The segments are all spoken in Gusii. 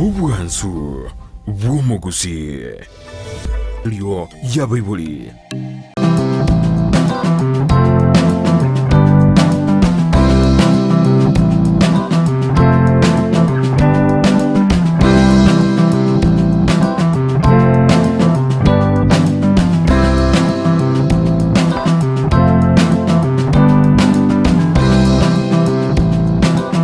Obwansu bw'omogusii. Erio y'abaibori.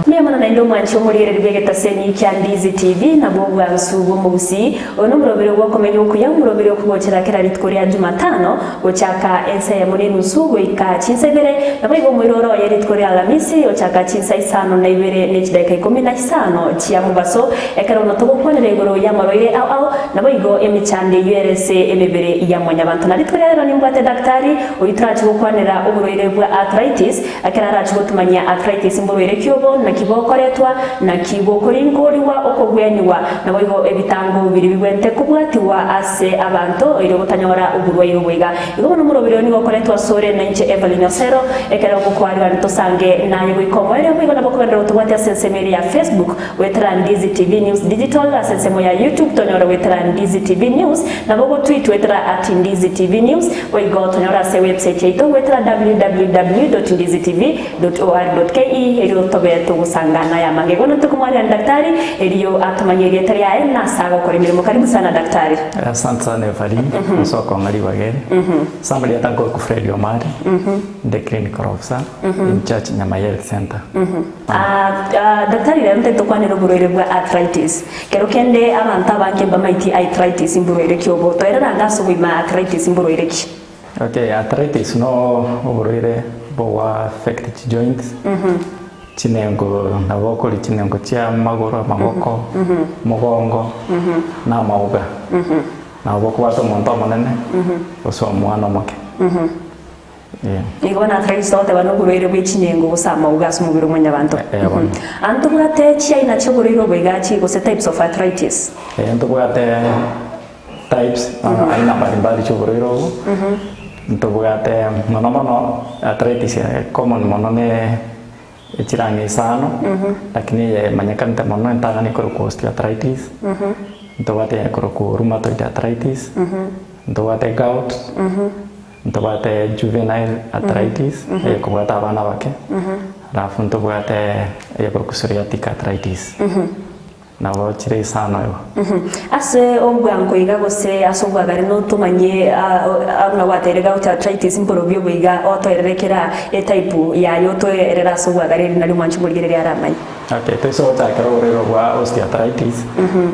Mbuya mono naende omwanchi omoriereri bw'egetaseni kia Ndizi TV nabwo obwansu bw'omogusii. Oyo nomoroberi bw'okomenya okuya, omoroberi okogochera kera rituko ria Jumatano gochaka ensa eyemo na enusu goika chinsa ibere, naboigo omoiroro oye rituko ria Alamisi gochaka chinsa isano na ibere ne chidaeka ikomi na isano chia mobaso, ekero bono togokwanera igoro y'amarwaire ao ao, naboigo emechando eyio ere ase emebere ya mwanyabanto. Na rituko ria rero nimbwate daktari oyio torache gokwanera oborwaire bwa arthritis, Ekero arache gotumanyia arthritis mborwaire ki obo, naki bokoretwa, naki bokorinkorigwa okogwenigwa, naboigo ebitango biria bibwente kobwatigwa ase abanto erio gotanyora oborwaire obo iga. Igo bono omoroberi oyo nigo okoretwa asore nainche Evelyn Osero, ekero ogokoarigania tosange naye goika omoerio, boigo nabo okogenderera gotobwatia ase ensemo eria ya Facebook goetera Ndizi TV News Digital, ase ensemo ya YouTube tonyore goetera Ndizi TV News, nabo ogotweet goetera at Ndizi TV News, Boigo tonyore ase website yaito goetera www.ndizitv.or.ke erio tobe togosangana aya amange. Bono tokomwarera Daktari erio atomanye erieta riaye na ase agokora emeremo. Karibu sana Daktari. Asante sana Evaline ase okong'a ribaga eri. Ase amarieta nkoruku Fred Omari, inde clinical officer in charge Nyamai Health Centre. Daktari rero ntari tokwanera oborwaire bwa arthritis. Kero kende abanto abange mbamaiti arthritis mborwaire ki obo. Toereranga ase oboima arthritis mborwaire ki? Okay, arthritis no oborwaire bogwa affect chi joints, chinengo nabo okori chinengo chia amagoro, amaboko, omogongo, na amauga. Nabo bokobwata omonto omonene gose omwana omoke. Nigo bono arthritis togoteba noborwaire bwe chinyengo gose amauga ase omobere o mwanyabanto. Eh, bono. Aa ntobwate chiaina chi'oborwaire obo iga chi gose types of arthritis. Eh, ntobwate types aina mbalimbali chi'oborwaire obo. Ntobwate mono mono arthritis ere common mono ne echirang'a isano, lakini eye emanyekanete mono entang'ani ekorokwa osteoarthritis, ntobwate eye ekorokwa rheumatoid arthritis, ntobwate gout. Ntobwate juvenile arthritis, eyekobwata abana abake, alafu ntobwate eyekorokwa psoriatic arthritis. Nabo chire isano igo. Ase obwango iga gose ase obwagare notomanye buna gwateire gout arthritis mborobio obo iga otoerere kera etype yaye otoerere ase obwagare eri nario mwanche omorigereria aramanye. Okay, toise gochakera oborwaire bwa osteoarthritis,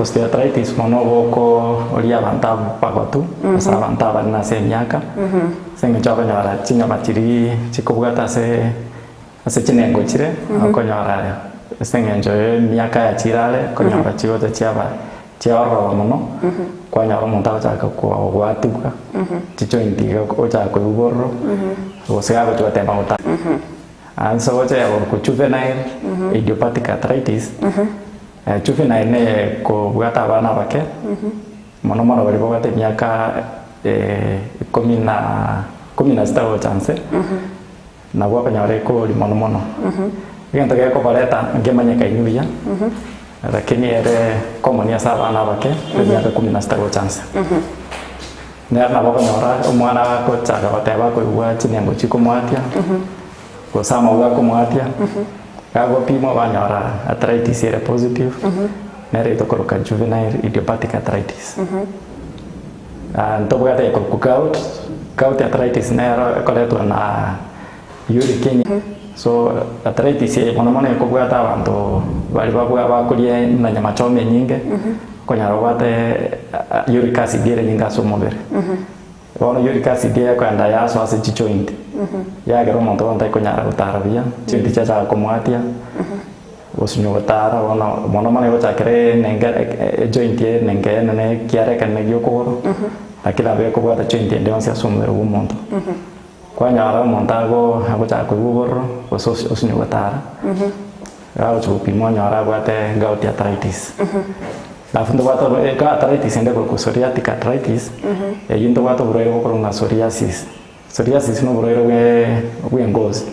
osteoarthritis mono boko oria abanto abagotu, gose abanto abanene ase emiaka, ase eng'encho okonyora chinyama chiria chikobwata ase ase chinengo chire, okonyora ase eng'encho ya emiaka yachire are, okonyora chigocha chiaba chiaororoba mono, kwanyora omonto agochaka kogwatigwa, chijoint iga ochaka koigwa bororo, gose agochia gotema gotara. Ase ogocha ya korokwa juvenile idiopathic arthritis, juvenile neye kobwata abana abake, mono mono baria babwate emiaka ikomi na ikomi na sita gocha nse, nabwo okonyora ekori mono mono. Egento gekobareta nkemanyekaini buya, lakini ere common ase abana abake emiaka ikomi na sita gocha nse. Nere nabo okonyora omwana agochaka goteba akoigwa chinengo chikomwatia, gose amauga akomwatia, gagopimwa banyora arthritis ere positive, nere etokoroka juvenile idiopathic arthritis. Ntobwate ekorokwa gout, gout arthritis nero ekoretwa na uric enyinge, so arthritis eye mono mono ekobwata abanto baria babwa bakoria enyama choma enyinge, okonyora babwate uric acid ere enyinge ase omobere. Bono uric acid eye ekoenda yasoa ase chijoint, yagera omonto bono tarikonyara gotara buya, chijoint chiachaka komwatia, gosinywa gotara bono mono mono egochakera enenge ejoint enenge enene ekiara ekenene gia okogoro, lakini nabo ekobwata joint ende yonsi ase omobere bwa omonto. Kwanyora omonto ago agochaka koigwa obororo, gose osi osinywe gotara, iga agochi gopimwa onyore abwate gout arthritis. Alafu ntobwate obo eka arthritis ende ekorokwa psoriatic arthritis, eywo ntobwate oborwaire bokorokwa ng'a psoriasis. Psoriasis na oborwaire bwe bwa engozi.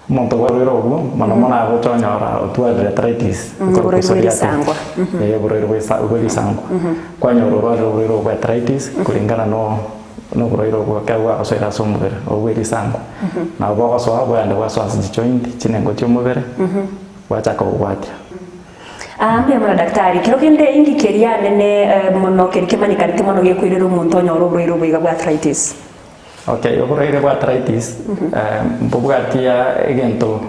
Omonto bwarwaire obwo, mono mono agocha onyora otwarire arthritis, Oborwaire ekorokwa bwe psoriatic. risangwa. Eh, oborwaire bwe esa- bwe risangwa. Kwanyora orwarire oborwaire obwo bwa arthritis kulingana no na oborwaire obwo ekero bwagosoire ase omobere obwo bwe risangwa. Nabo bogosoa bwaenda bwasoa ase chijoint, chinengo chia omobere, bwachaka kogwatia. Aa mbuya mono daktari. Kero kende inki keria nene mono keri kemanyekanete mono gekoirera omonto onyore oborwaire obo iga bwa arthritis? Okay, oborwaire bwa arthritis mbobwati egento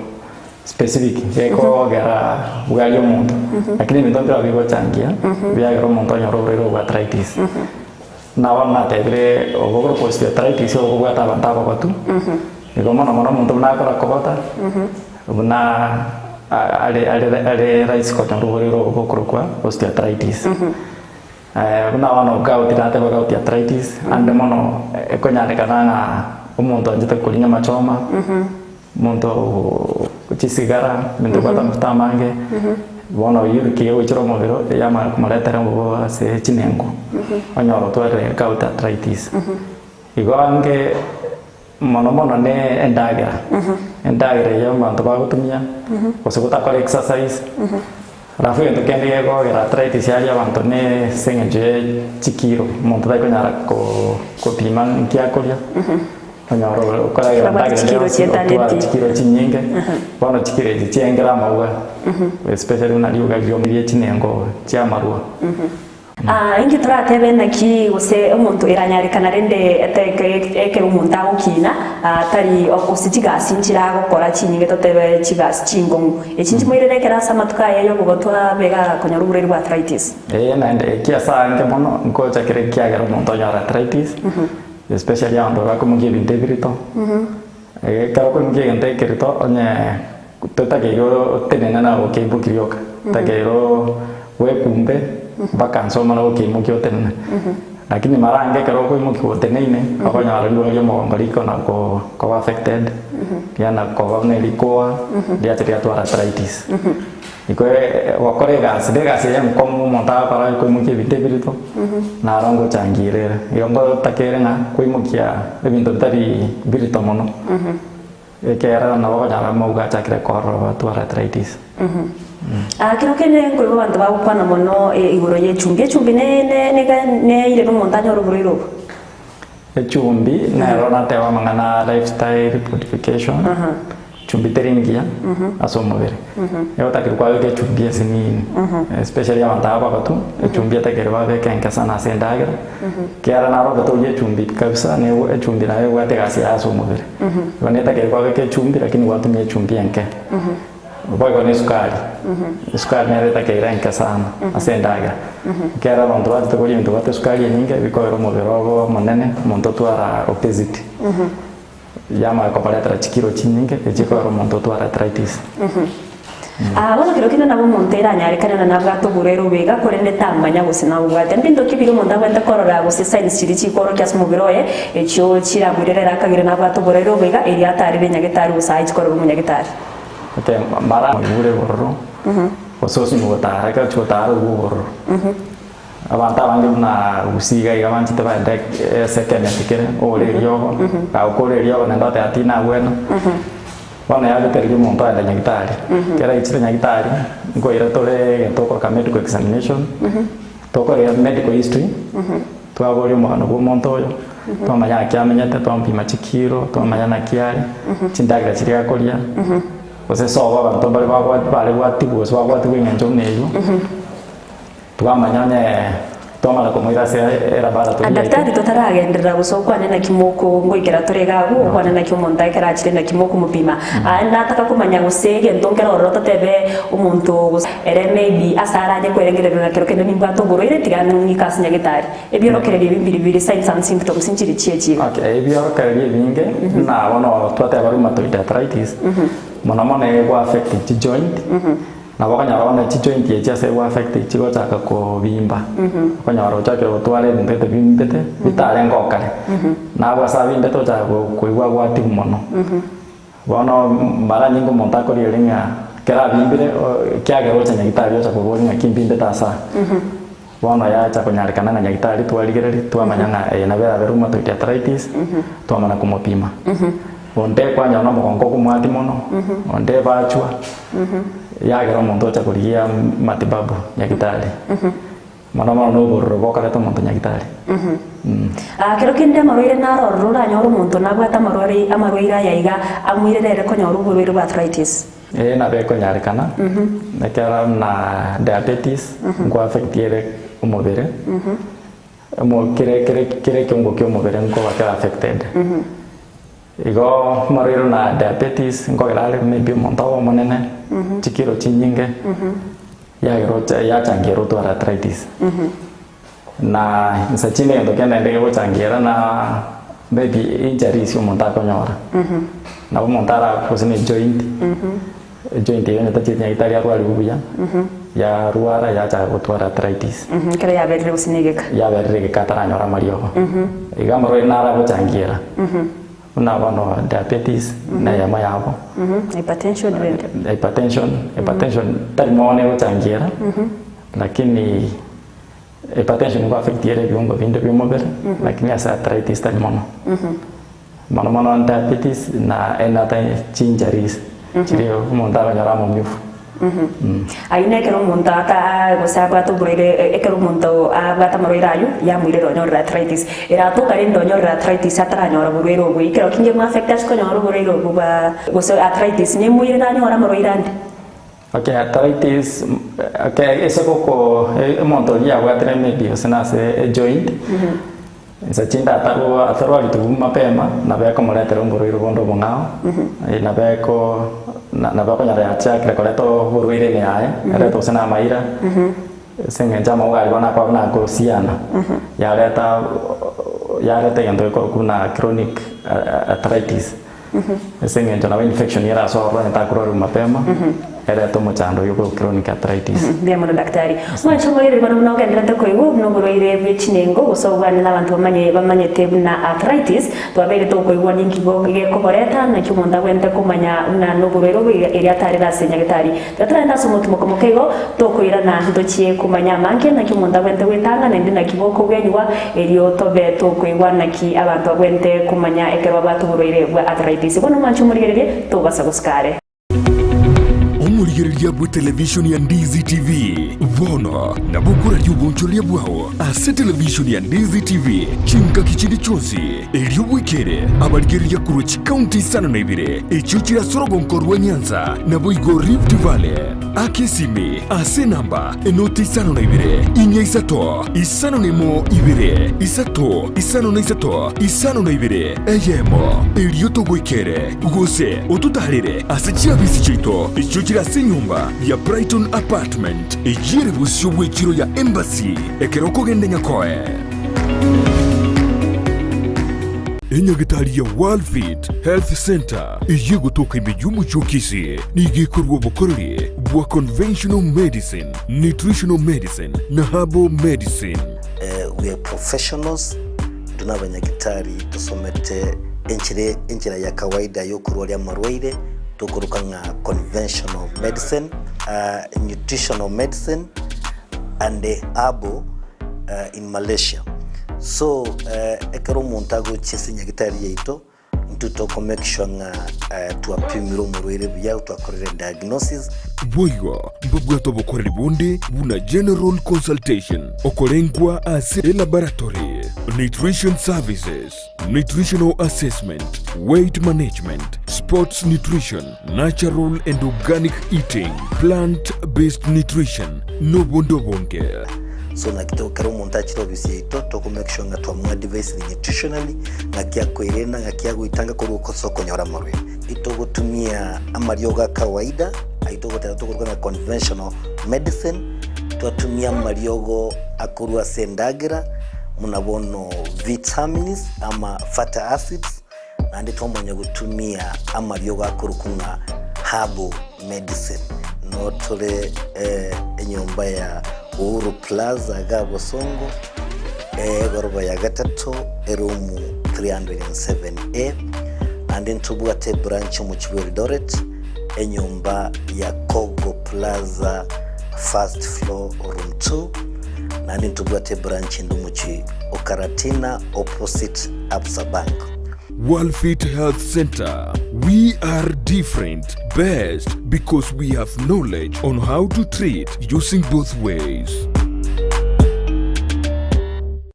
specific gekogera bwaria omonto, lakini ebinto mbirobio bigochangia biagera omonto onyore oborwaire obwo bwa arthritis. Nabo natebire obo okorokwa osteoarthritis obo bobwate abanto abagotu, igo mono mono omonto buna akora kogota, buna are are are rahisi konyora oborwaire obo bokorokwa osteoarthritis. Buna bono gout nateba gout arthritis, ande mono ekonyarekana ng'a omonto oanchete koria nyama choma, omonto chisigara, ebinto bibwate amafuta amange, bono uric egoichora omobere yamanya komoretera obobe ase chinengo, onyora otwarire gout arthritis. Igo ange mono mono ne endagera, endagera eyio abanto bagotumia, gose gotakora exercise, alafu egento kende gekogera arthritis yaria abanto ne ase eng'encho ye chikiro, omonto tari konyara ko kopima nki akoria, onyora okoragera Nabwate endagera chikiro yonsi otwara chietanetie. chikiro chinyinge, bono chikiro echi chiengera amauga, especially buna riuga riomirie chinengo chia amarwa. Aa, inki toratebe naki gose omonto eranyarekana rende ekero omonto agokina, aa, tari gose chigasi nchire agokora chinyinge totebe chigasi chinkong'u. Echi nchimoirere ekero ase amatuko aye ay'obogotu abe iga akonyora oborwaire bwa arthritis. Ee, naende eki ase aange mono nkocha kere ekiagera omonto onyore arthritis, especially abanto bakoimokia ebinto ebirito, ekero okoimokia egento ekerito onye Totakeire otenene na gokeimokia rioka, totakeire bwekumbe mpaka nse omane gokeimokia otenene. Lakini mara ange ekero okoimokiwa oteneine, okonyora riroba ria omogongo rikona koba affected, riana koba buna erikoa, riacha riatwara arthritis. Igo gokora egasi, na egasi eye enkong'u omonto agokora koimokia ebinto ebirito, naro ngochangira ere. Igo ngotakeire ng'a koimokia ebinto bitari birito mono. Ekiagera nabo okonyora amauga achakire koororoba twara arthritis. Aa kero kende nkoigwa abanto bagokwana mono igoro y'echumbi. Echumbi ne ne nega neire nomonto anyore oborwaire obo? Echumbi nero nateba amang'ana a lifestyle modification, chumbi teri ngiya ase omobere. Egotakeri kwabeka echumbi esinini especially abanto aba abagotu, echumbi etakeire babeke enke sana ase endagera, Ekiagera naro ogotogia echumbi kabisa, nigo echumbi nayo ebwate egasi yaye ase omobere. Igo netakeire kwabeka echumbi lakini gwatumia echumbi enke. Boigo na esukari, esukari nero etakeire enke sana ase endagera. Ekiagera abanto bachete koria ebinto bibwate esukari enyinge, bikogera omobere obe omonene, omonto otwara obesity. Yamanya kobaretera chikiro chinyinge echikogera omonto otware arthritis. Aa, bono kero kende nabo omonto eranyarekane na nabwate oborwaire obo iga, korende tamanya gose nabobwate. Mbinto ki biria omonto abwenerete korora gose signs chiria chikoorokia ase omobere oye, echio chiramoirere ere akagere nabwate oborwaire obo iga, erio atarire nyagetari gose aye chikorerwa omonyagitari. Okay, mara oigure obororo, gose osinye gotara, ekero ochia gotara oigwe obororo. Abanto abange buna gusii iga iga banchete baende ase ekemeti kere, ogore eriogo, gagokora eriogo naende oteba tinagwena. Bono yabete riria omonto aenda nyagitari, ekero aichire nyagitari, nkoira tore egento okoroka medical examination, tokoira medical history, twaboria omogano bwa omonto oyo, twamanya naki amenyete, twamopima chikiro, twamanya naki are, chindagera chiria akoria, gose sobo abanto mbare babwati bare bwatigwa gose babwatigwa eng'encho buna eywo. Twamanya onye twamara komoira ase elaboratory yaito. Daktari totaragenderera gose okwane naki moko ngoikera tore iga agwo okwane naki omonto ekero achire naki mokomopima. Aye nataka komanya gose egento nkere ororo totebe omonto gose ere maybe ase aranye kwerengereria ng'a kero kende nimbwate oborwaire tiga ng'ike ase nyagetari. Ebiorokererio ebi mbiri bire signs and symptoms nchiri chiechio iga. Okay, ebiorokererio ebinge buna bono twateba rheumatoid arthritis, mono mono ego affect chijoint. Nabo okonyora bono chijoint echi ase egwa affect chigochaka kobimba, okonyora ochakire gotwara ebinto gete bimbete bitarenge oo kare. Nabwo ase abimbete ochaka koigwa agwatiwu mono. Bono mara nyinge omonto akorigereria ng'a ekero abimbire kiagera ocha nyagitari ocha koboria ng'aki mbimbete ase aa. Bono yacha konyarekana ng'a nyagitari twarigereria twamanya ng'a eye nabo erabe rheumatoid arthritis, twamana komopima. Onde kwanyora na omogongo okomwati mono, onde ebachwa, yagera omonto ocha korigia matibabu nyagitari. Mono mono na obororo bokoreta omonto nyagitari. Kero kende amarwaire naro ororo oranyore omonto nabwate amarwaire amarwaire aya iga amoirere ere konyora oborwaire bwa arthritis. Ee nabo ekonyarekana, ekero buna diabetes nko affect ere omobere, omo kere kere kere ekeungo kia omobere nkoba kere affected. Igo amarwaire buna diabetes nkogera are maybe omonto abe omonene, chikilo chinyinge, yagera ocha yachangira otware arthritis. Na inse chinde egento kende naende gegochangira na maybe injuries omonto akonyora. Nabo omonto arakwe gose ne joint, ejoint eyio onye tachieti nyagetari arwariwe buya, yarwara yachaka gotwara arthritis. Ekero yaberire gose na egeka. Yaberire egeka ataranyora amariogo. Iga amarwaire naro agochangiera, buna bono diabetes na eyemo yabo. Hypertension rende. Hypertension, hypertension tari mono egochangiera, lakini Hypertension nigo affect ere ebiungo binde bia omobere, lakini ase arthritis tari mono. Mono mono diabetes na any other chinjuries chiria omonto akonyora amaumivu. Ayio nekero omonto ata gose abwate oborwaire ekero omonto abwate amarwaire ayio yamoirera onyorire arthritis. Eratoka rende onyorire arthritis ataranyora oborwaire obwo ekero ki ngemo affect ase konyora oborwaire obwo bwa gose arthritis nemoirere anyore amarwaire ande. Okay, arthritis, okay, ase goko omonto oria abwatire maybe gose nase ejoint, inse chinde atarwa atarwareti mapema, nabo ekomoretera oborwaire bonde obong'ao, nabo eko nabo okonyora yachakire koreta oborwaire ime yaye, erete gose na amaira, ase eng'encho amauga aria bono akoba buna akosiana, yareta yareta egento gekorokwa buna chronic arthritis. Ase eng'encho nabo infection erasoe ororo onye takorwarigwa mapema, erete omochando oyio okorokwa chronic arthritis. Mbuya mono daktari. Mwanche omorwaire bono buna ogendererete koigwa buna oborwaire bwe chinengo gose obwane na abanto bamanye bamanyete buna arthritis, twabeire tokoigwa ninki go gekoboreta naki omonto agwenerete komanya buna noborwaire obo iga erio atarire ase nyagetari. Tiga torende ase omotimoko moke igo, tokoirana ntochie komanya amange naki omonto agwenerete gwetanga naende naki bokobwenyigwa, erio tobe tokoigwa naki abanto bagwenerete komanya ekero babwate oborwaire bwa arthritis. Bono mwanche omorigererie, tobasa gosika are. Omorigereria bw'etelevishoni ya Ndizi TV bono nabo okoraria obonchoreria bwao ase televishoni ya Ndizi TV chingaki chinde chionsi, erio bwekere abarigereria korwa chikaunti isano na ibere echio chire ase orogonko rwa Nyanza naboigo Rift Valley. Aka esimi ase enamba enoti isano na ibere, inya isato, isano na emo ibere, isato, isano na isato, isano na ibere, eyemo, erio togoikere, gose ototaarere ase chiabisi chiaito echio chire ase enyomba ya Brighton Apartment, eyio ere bosio bw'echiro ya Embassy ekero okogenda Nyakoe. Enyagetari ya Worldfit Health Centre Eyio egotoka ime y'omochie o Kisii nigo ekorua obokoreri bwa conventional medicine, nutritional medicine na herbal medicine. We are professionals, intwe nabanyagitari tosomete enchera enchera ya kawaida yokorwaria amarwaire tokoroka ng'a conventional medicine, nutritional medicine and herbal in Malaysia. So ekero omonto agochia ase enyagitari yaito. Intwe toko make sure ng'a twapimire omorwaire buya, twakorire diagnosis. Boigo mbabwate obokoreri bonde buna general consultation, okorengwa ase elaboratory, nutrition services, nutritional assessment, weight management, sports nutrition, natural and organic eating, plant based nutrition, nobonde obonge. So naki to ekero omonto achire ofisi yaito, toko make sure ng'a twamoadvisire nutritionally, ng'aki akoerenda, ng'aki agoitanga korwa ase okonyora amarwaire. Itogotumia amariogo a kawaida, ayio togoteba tokoruga ng'a conventional medicine, twatumia amariogo akorwa ase endagera, buna bono vitamins ama fatty acids, Naende twamanya gotumia amariogo akorokwa ng'a herbal medicine. Noo tore enyomba ya Uhuru Plaza iga Bosongo, egoroba ya gatato, eroom 307A. Naende ntobwate ebranch omochie bwa Eldoret, enyomba ya Kogo Plaza first floor room 2. Naende ntobwate ebranch ende omochie o Karatina opposite Absa Bank. Worldfit Health Center, we are different, best because we have knowledge on how to treat using both ways.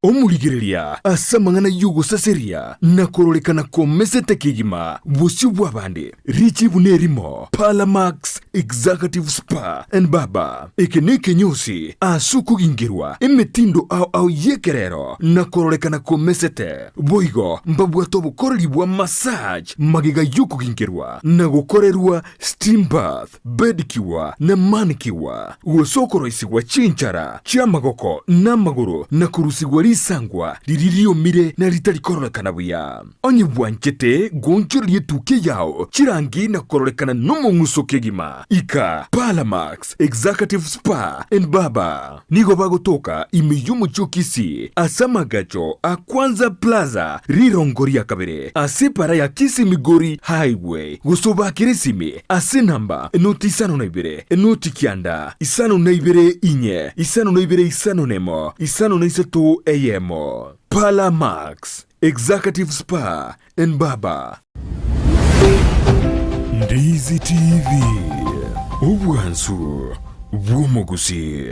Omorigereria ase amang'ana y'ogosaseria na kororekana komesete kegima bosio bw'abande, richibu nerimo, Parlamax Executive Spa and Barber. Eke nekenyosi ase okogingerwa emetindo ao ao y'ekerero na kororekana komesete. Boigo mbabwate obokoreri bwa massage magega y'okogingerwa na gokorerwa steam bath, pedicure na manicure, gose okoroisigwa chinchara chi'amagoko na amagoro na korusigwa risangwa riria riomire na ritari kororekana buya. Onye bwanchete goonchoreria etukia yao chirangi na kororekana nomong'uso kegima, ika Parlamax Executive Spa and Barber. Nigo bagotoka ime y'omochie o Kisii ase amagacho a Kwanza Plaza rirongo ria kabere ase epara ya Kisii Migori Highway gose obakere esimi ase enamba enoti isano na ibere enoti kianda isano na ibere inye isano na ibere isano na emo isano na isato eyemo. Parlour Max Executive Spa and Barber. Ndizi TV, obwansu bw'omogusii.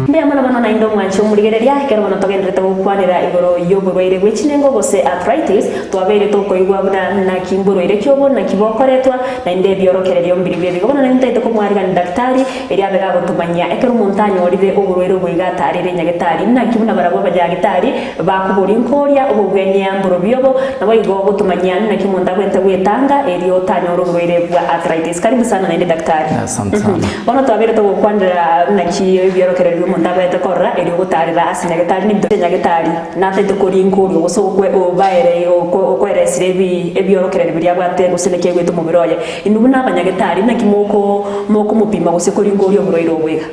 Mbuya mono bono naende omwanche omorigereria, ekero bono togenderete gokwanera igoro y'oborwaire bwe chinengo gose arthritis, Twabeire tokoigwa buna naki mborwaire ki obo, naki bokoretwa, naende ebiorokererio mbiribio ebigo. Bono nintagete komwarigania daktari, erio abe gagotomanyia ekero omonto anyorire oborwaire obo iga atarire nyagetari, naki buna barabwo abanyagitari bakoboria nkoria obobwenia mborobio obo, naboigo gotomanyia naki omonto agwenerete gwetanga erio tanyora oborwaire bwa arthritis. Karibu sana naende daktari. Asante sana. Bono twabeire togokwanera naki ebiorokererio biomonto agwenerete korora erio gotarera ase nyagetari nibito nyagetari. Natete korinka oria gose okwe obaere okoeresire ebi ebiorokererio biria abwate gose naki aigwete omobere oye. Inwe buna abanyagetari naki moko mokomopima gose korinka oria oborwaire obo iga?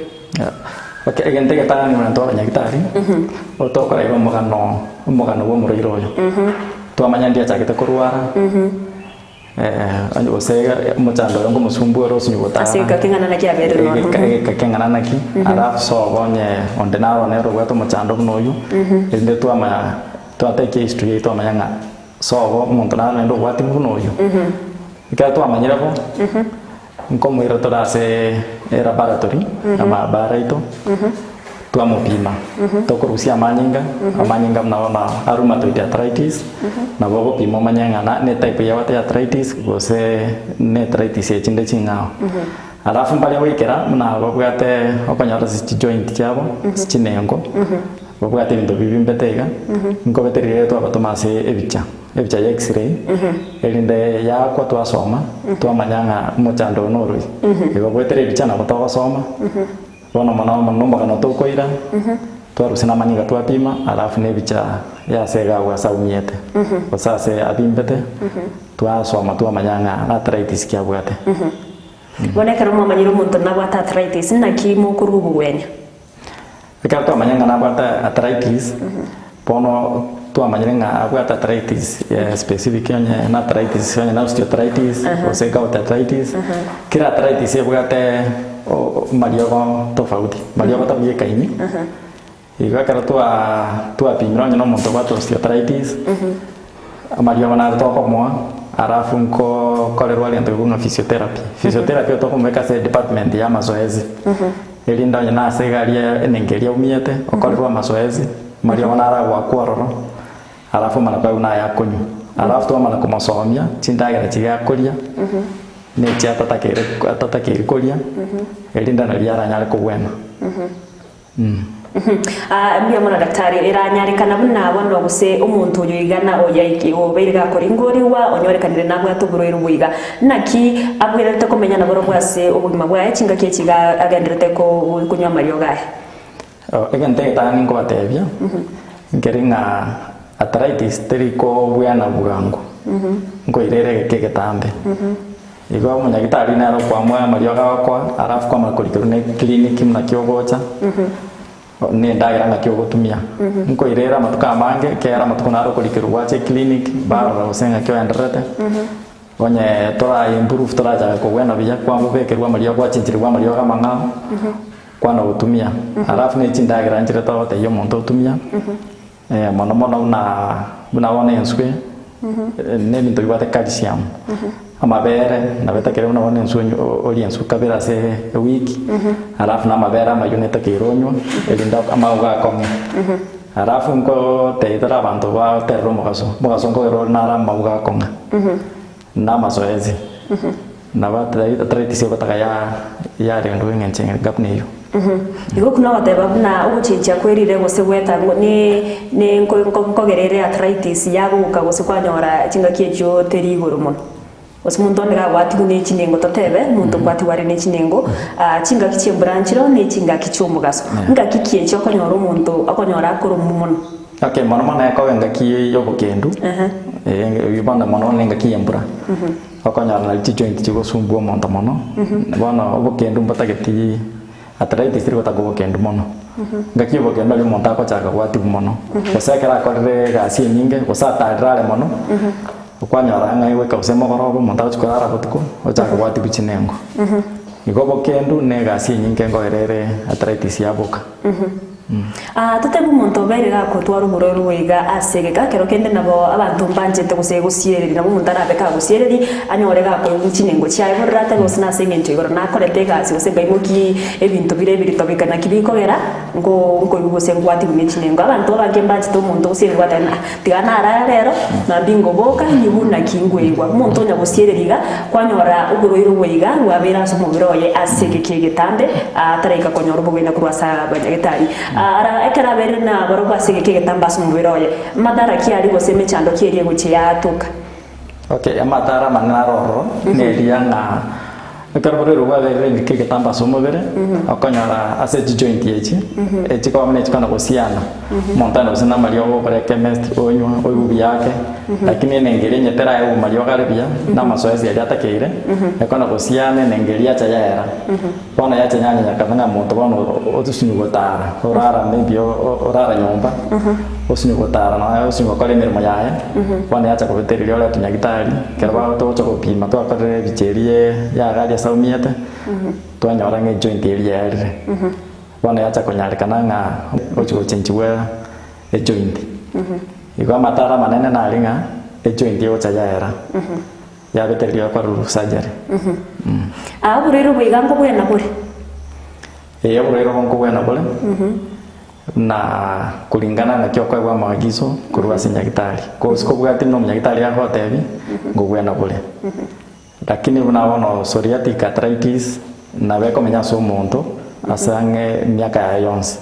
Okay, egento egetang'ani buna intwe abanyagitari, otokora iga omogano omogano bwa omorwaire oyo. Twamanya ndi achagete korwara. Onye gose omochando oyo nkomosumbua ore osinye gotara. Ase egeka keng'ana naki abeire nonya. Egeka egeka keng'ana naki, alafu sobo onye onde naro nere obwate omochando buna oywo, erinde twamanya twatake ehistory yaito twamanya ng'a sobo omonto naro naende obwate buna oywo. Ekero twamanyire bo, nkomoira tore ase elaboratory, amaabara aito. Twamopima, tokorusia amanyinga, amanyinga buna bono a rheumatoid arthritis, nabo ogopima omanye ng'a na ne type ya arthritis gose ne arthritis echinde ching'ao. Alafu mbaria goikera buna babwate okonyora ase chijoint chiabo, ase chinengo, babwate ebinto bibimbete iga, nkobetereria twabatoma ase ebicha, ebicha ya x-ray, erinde yaakwa twasoma, twamanya ng'a omochando oyo norori. Igo goetera ebicha nabo togosoma. Bono mono mono nomogano tokoira, twarusia namanyinga twapima, alafu nebicha y'ase iga agwo ase aumiete, gose ase abimbete, twasoma twamanya ng'a arthritis ki abwate. Bono ekero mwamanyire omonto nabwate arthritis, naki mokorwa obogwenia? Ekero twamanya ng'a nabwate arthritis, bono twamanyire ng'a abwate arthritis specific onye na arthritis onye na osteoarthritis gose gout arthritis, kera arthritis ebwate amariogo tofauti, mariogo tabwekaini. Igo ekero twapimire onye na omonto obwate osteoarthritis, amariogo naro tokomoa alafu nkokorerwa egento gekobua ng'a physiotherapy. Physiotherapy tokomobeka ase edepartment ya amazoezi. Erinde onye nase egari enengo eria aumiete, okorerwe amasoesi, mariogo naro agoakwa ororo, alafu omana koegwa naye akonywa. Alafu twamana komosomia chindagera chiria akoria, na echia atatakeire atatakeiri koria, erinde nario aranyare kobwena. Ah, mbuya mono daktari, eranyarekana buna bono gose omonto oyo iga na oyaiki obeire gakoringorigwa onyorekanire nabwate oborwaire obo iga. Naki abwenerete komenya naborobwo ase obogima bwaye chingaki echi iga agenderete konywa amariogo aye? Egento egetang'ani nkobatebia, nkeri ng'a arthritis teri kobweana bwango, nkoira ere egeka egetambe. Igo omonyagitari nere okoamua amariogo agokoa, alafu kwamanya korikerwa ne clinic buna ki ogocha, na endagera ng'aki ogotumia. Nkoira ere amatuko amange, ekero amatuko naro okorikerwa gwacha eclinic, barora gose ng'aki oendererete. Onye tora improve torachaka kogwena buya kwamobekerwa amariogo gwachencherigwa amariogo amang'ao kwana gotumia. Alafu ne chindagera nchire togotebia omonto otumia mono mono buna buna bono enswe na ebinto bibwate calcium, amabere nabo etakeire buna bono enswe onywe orie enswe kabere ase ewiki alafu na amabere amayio netakeire onywe erinde amauga akong'e. Alafu nkotebia tore abanto baterere omogaso, omogaso nkogera ore naro amauga akong'a na amasoesi nabo arthritis egotaka yarendwa eng'encho eng'e eyio. Igo okwo nogoteba buna ogochenchia kwerire gose gwetangwa ne nkogera ere arthritis yagoka gose kwanyora chingaki echio teri igoro mono. Gose monto onde gagwatigwe ne chinengo totebe, omonto nkwatigwe are ne chinengo, chingaki chi'embura nchireo ne chingaki chi'omogaso. Ngaki ki echi okonyora omonto okonyora akoromwa mono? Okay, mono mono ekoba engaki y'obokendu, eh, bono mono mono engaki y'embura, okonyora nari chijoint chigosumbua omonto mono, bono obokendu mbotageti arthritis teri gotaka obokendu mono. Engaki y'obokendu nari omonto agochaka gwatigwa mono, gose ekero akorire egasi enyinge, gose atarire are mono, Okwanyora ng'a goika gose mogoroba omonto agochia korara botuko, ochake gwatigwa chinengo. Igo obokendu na egasi enyinge nkoera ere arthritis yaboka. Ah, totebe omonto obeire gakotwara oborwaire obo iga ase egeka, ekero kende nabo abanto mbanchete gose gosiereria, nabo omonto arabe kagosiereria, anyore gakoigwa chinengo chiaye bororo atebe gose nase eng'encho igoro nakorete egasi gose nkaimokia ebinto bire ebirito bika naki bikogera, nko nkoigwa gose ngwatigwa ne chinengo. Abanto abange mbanchete omonto ogosiereria gwateba ng'a. Tiga narare rero, mambia ngoboka, nyigwe naki ngweigwa. Omonto onya gosiereria iga, kwanyora oborwaire obo iga bwabeire ase omobere oye ase egeka egetambe, ataraika konyora obogwenia korwa ase abanyagetari. Ara ekero abeire nabarobwo ase egeka egetambe ase omobere oye, madhara ki aria gose emechando ki eria egochia yatoka? Okay, amatara amanene are ororo, neria ng'a Ekero borwaire bwaberire engaki egetambe ase omobere, okonyora ase chijoint echi, echikoba buna echikona gosiana, omonto aye gose namariogo ogokora echemistry onywa, oigwe buya ake, lakini enengo eria onye teraegwa mariogo are buya, na amasoesi aria atakeire, ekona gosiana enengo eria yacha yaera. Bono yacha yanyanyekana ng'a omonto bono osunywe gotara, orara maybe orara nyomba, osunywe gotara nonya osunywe gokora emeremo yaye, bono yacha kobetereria oretwe nyagitari, ekero bagotocha gopima twakorire ebicha eria yagaria ase aumiete, twanyora ng'a ejoint eria yaerire. Bono yacha konyarekana ng'a ochi gochenchigwa ejoint. Igo amataro amanene nari ng'a ejoint egocha yaera. Yabetereria gokorerwa surgery. Aa oborwaire obo iga nkobwena bore? Ee, oborwaire obo nkobwena bore, na kuringana naki okoegwa amaagizo korwa ase nyagitari. Gose kobwati buna omonyagitari agotebia, nkobwena bore. Lakini buna bono psoriatic arthritis, nabo ekomenya ase omonto ase ang'e emiaka yaye yonsi,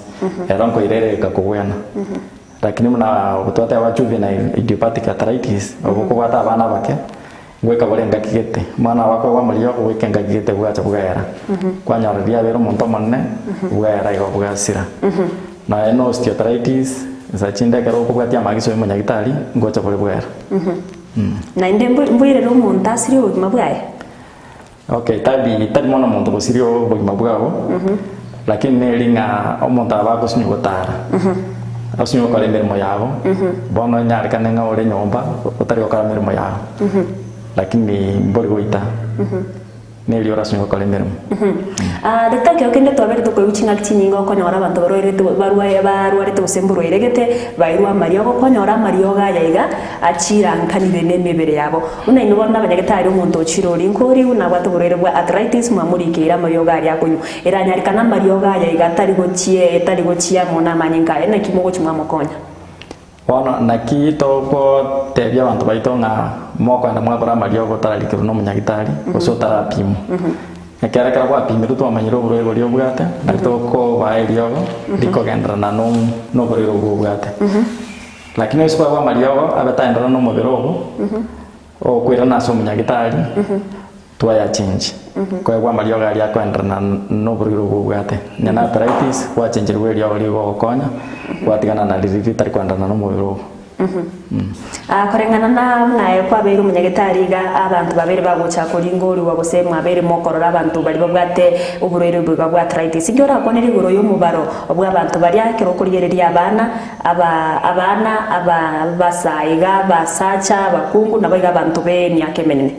ero nkoirereka kobwena. Lakini buna twateba juvenile idiopathic arthritis, obo kobwate abana abake, goika bore engaki gete. Omwana ogo akoegwa amariogo goika engaki gete bwacha bwaera. Kwanyora riria abeire omonto omonene, bwaera igo bwasira. Nonya na osteoarthritis, nsa chinde ekero okobwatia amagiso ya omonyagitari, ngocha bore bwaera. Naende mboirere omonto asirie obogima bwaye? Okay, tari tari mono omonto gosiria obogima bwabo, lakini neri ng'a omonto aba agosinywa gotara, osinywe gokora emeremo yabo, bono onyarekane ng'a ore nyomba otari gokora emeremo yao, lakini mbori goita, neri orasinywe gokora emeremo. Ah, reta ekero kende twabeire tokoigwa ching'aki chinyinge okonyora abanto barwairete barwae barwarete gose mborwaire gete, bairwe amariogo, okonyora amariogo aya iga, achirankanire nemebere yabo. Buna inwe bono nabanyagetari omonto ochire oria nkorigwe nabwate oborwaire bwa arthritis mwamorikeire amariogo aria akonywa. Eranyarekane amariogo aya iga tari gochie tari gochia amo namanyinga aye naki mogochia mwamokonya. Bono naki togotebia abanto baito ng'a mokoenda mwakora amariogo otararikerwa nomonyagitari gose otarapimwa. Ekero ekero gwapimirwe twamanyire oborwaire boria obwate nari tokobaa eriogo rikogenderana noborwaire obwo obwate. Lakini ase kwagwa amariogo abe taenderera nomobere obo, okoirana ase omonyagitari, twayachengi. Koegwa amariogo aria akoenderana noborwaire obwo obwate. Onye na arthritis, gwachencherigwa eriogo rigogokonya, gwatigana na riria ritari koenderana nomobere obo. Ah, koreng'ana na buna aye kwabeire omonyagetari iga, abanto babeire bagocha koringorigwa gose mwabeire mokorora abanto baria babwate oborwaire obo iga bwa arthritis. Inki orakwanere igoro y'omobaro bw'abanto baria ekero okorigereria abana, Aba abana, aba abasae iga, abasacha, abakungu, naboigo abanto b'emiaka emenene.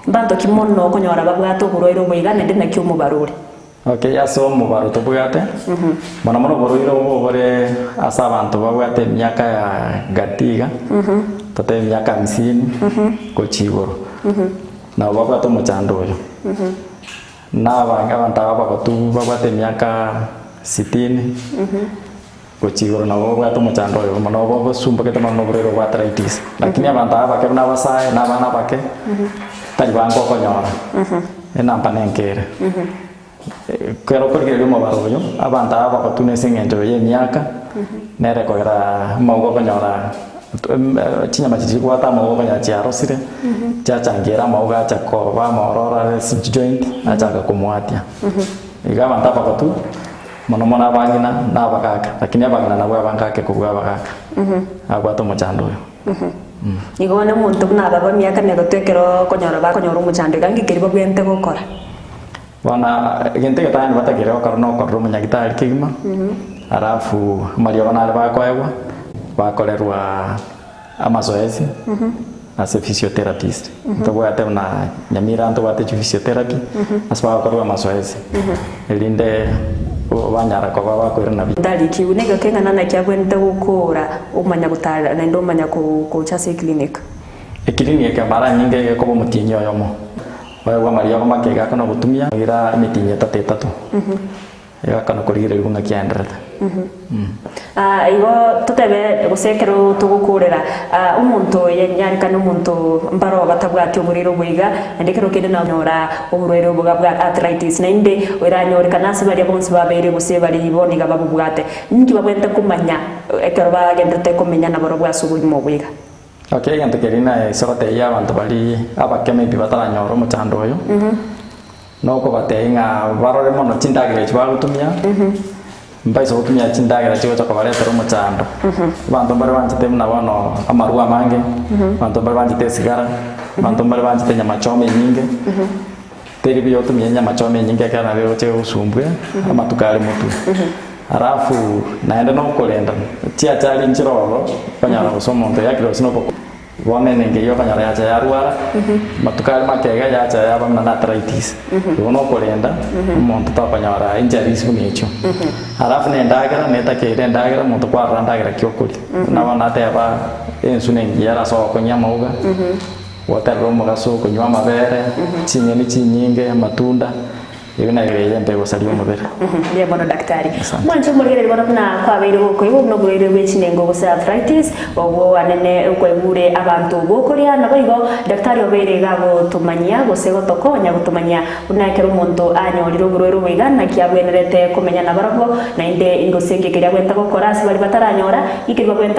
Mbanto ki mono okonyora babwate oborwaire obo iga naende naki omobaro ore? Okay, ase omobaro tobwate, mono mono oborwaire obo bore ase abanto babwate emiaka ya gati iga, totebe emiaka hamsini gochia igoro, nabo babwate omochando oyo. Na abange abanto aba abagotu babwate emiaka sitini gochia igoro nabo babwate omochando oyo mono obo obosumbokete mono na oborwaire bwa arthritis. Lakini abanto aba abake buna abasae na abana abake, tari bange okonyora, enamba nenke ere. Ekero okorigereria omobaro oyo, abanto aba abagotu na ase eng'encho ya emiaka, nere ekogera amauga okonyora chinyama chiria chibwate amauga okonyora chiarosire, chiachangiera amauga acha koba amaororo ase chijoint, achaka komwatia. Iga abanto abagotu, mono mono abang'ina na abagaka, lakini abang'ina nabwo abange ake kobua abagaka, abwate omochando oyo. Igo bono omonto buna aba b'emiaka emegotu ekero okonyora bakonyora omochando iga ng'iki keria babwenerete gokora? Bono egento egetang'ani batakeire gokora nokorora omonyagitari kegima, alafu amariogo nare bakoegwa, bakorerwa amazoezi ase physiotherapist. Ntobwate buna Nyamira ntobwate chiphysiotherapy ase bagokorerwa amazoezi erinde banyara koba bakoirana buya. Ntarikigwe negeka eng'ana naki abwenerete gokora omanya gotara naende omanya gocha ase eclinic. Eclinic mara nyinge egekoba omotienyi oyomo. Oegwe amariogo make egakana ogotumia ira emetienyi etato etato, egakana korigereria buna kiaenderete. Ah, igo totebe gose ekero togokorera ah, omonto oye nyarekane omonto mbaro batabwati oborwaire obo iga, naende ekero kende nanyora oborwaire obo iga bwa arthritis, naende oiranyorekane ase baria bonsi babeire gose bari bono iga babobwate. Ninki babwenerete komanya ekero bagenderete komenya nabarobwo ase obogima obo iga? Okay, egento keria naye gotebia abanto baria abake maybe bataranyora omochando oyo, nokobatebia ng'a barore mono chindagera echi bagotumia, mbaise gotumia chindagera chigocha kobaretera omochando. Abanto mbare banchete buna bono amarwa amange, abanto mbare banchete esigara, abanto mbare banchete enyama choma enyinge, Teri buya otumie enyama choma enyinge ekero nabo egocha egosumbwe amatuko are motwe. Alafu naende nokorenda chiachari nchire ororo okonyora gose omonto oyakire gose noboko bono enengo eyio okonyora yacha yarwara amatuko are make iga yacha yaba buna na arthritis. Igo nokorenda omonto tokonyora injuries buna echio. Alafu na endagera netakeire endagera omonto kwarora ndagera ki okoria. Buna bono nateba ensu nengiya ere ase ogokong'ia amauga. Goterera omogaso, konywa amabere, chinyeni chinyinge, amatunda, ebi nabio egento egosaria omobere. Mbuya mono daktari. Asante. Mwanche omorigereria bono buna kwabeire gokoigwa buna oborwaire bwe chinengo gose arthritis, obwo anene kwaigure abanto bokoria naboigo daktari obeire iga agotomanyia gose gotokonya gotomanyia buna ekero omonto anyorire oborwaire obo iga naki abwenerete komenya nabarobwo naende gose nki keria abwenerete gokora ase baria bataranyora, nki keria babwenerete.